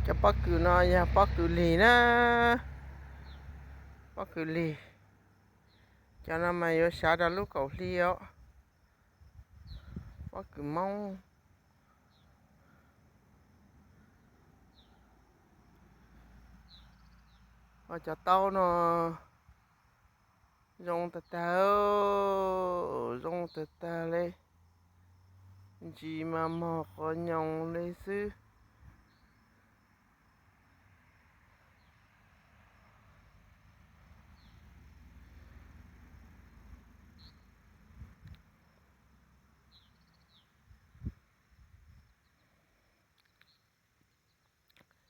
Cov pob kws no yog pob kws lig na, pob kws lig. Cov no mas yuav xyav rau lub kaum hli os, pob kws Hmoob. Ho cov taub no zoo tag tag, zoo tag tag li, ntsis mas mog qhov nyoos li xwb.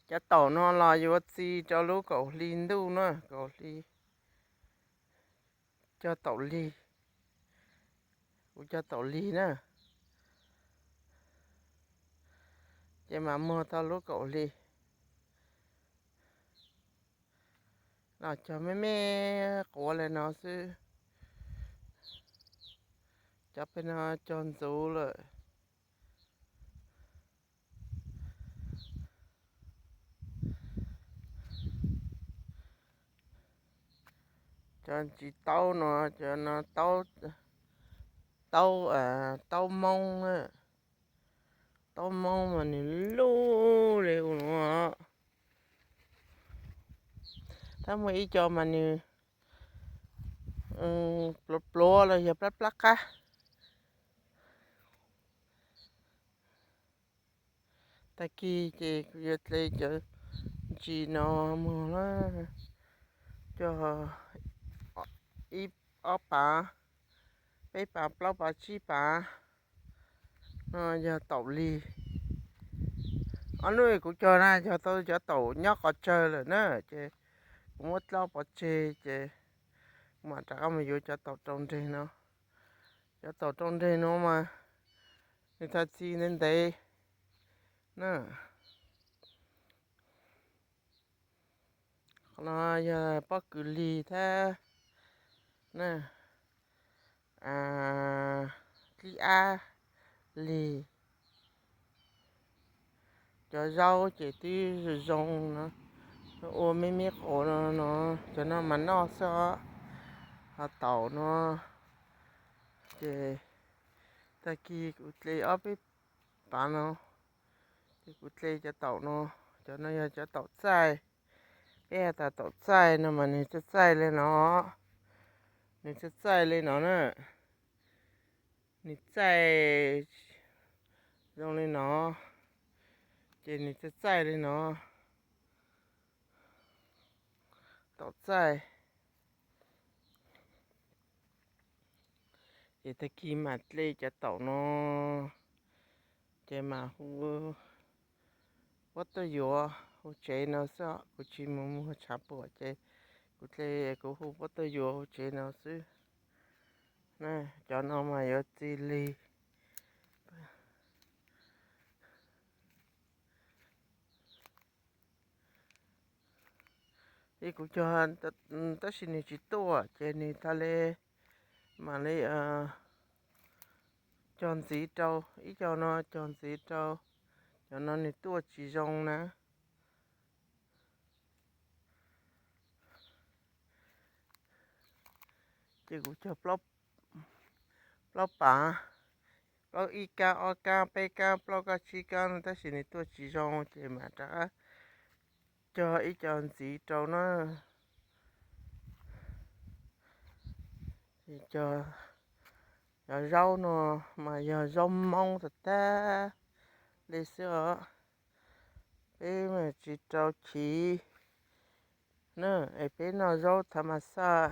Cov taum no los yuav txi rau lub kaum hli ntuj na, kaum hli, cog taum lig, kuv cog taum lig na, ces mam muag tau lub kaum hli. Los cog me me quav li no xwb, cov pem no cog ntxuv lawm. Cov ntsis taub no, cov no taub, taub, taub Hmoob, taub Hmoob mas nws luj li ua luaj. Tab muaj ib co mas nws pluav pluav los yog plab plab qab. Tag kis ces kuv yuav hle cov ntsis no mus na, cog ib, ob pav, peb pav, plaub pav, tsib pav. No yog taum lig. Ob hnub kuv cog na, cog tau cov taum nyob qhov tsawg lawm na, ces kuv muab dlaub pov tseg ces kuv mam rov qab mus yuav cov taum rau nreg no. Cov taum rau nreg no mas nws txhaj txi ntev ntev na. Qhov no yog pob kws lig thiab na, dlib ab lig. Cov zaub ces twb zoo zoo no, ua me me quav no no, cov no mas noj xwb os. Ho taum no ces tag kis kuv hle ob peb pav no, ces kuv hle cov taum no. Cov no yog cov taum txaij. Peb has tas taum txaij no mas nws txaij txaij li no, nws txaij txaij li no na, nws txaij zoo li no, ces nws txaij txaij li no, taum txaij. Ces tag kis mam hle cov taum no, ces mam hu puab tuaj yuav hauv tsev no xwb, kuv tsis mus muag tshav puam ces kuv hle, kuv hu puab tuaj yuav hauv tsev no xwb. Cov no mas yuav txi lig. Ces kuv cog, tab sis nws tsis tuaj ces nws tag li mam li cog ntxiv rau, ib co no cog ntxiv rau, cov no nws tuaj tsis zoo na. Ces kuv cog plaub pav, plaub ib kab, ob kab, peb kab, plaub kab, tsib kab no tab sis nws tuaj tsis zoo ces mam rov qab cog ib co ntxiv rau na. Ces cov zaub no mas yog zaub Hmoob tag tag li xwb os. Peb mas tsis rau chiv na, es peb noj zaub thav mas xaj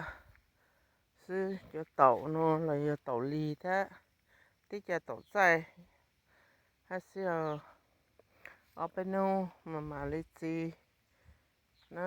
xwb. Cov taum no los yog taum lig thiab, tib co taum txaij hab xwb os. Ob peb hnub mas mam li txi na.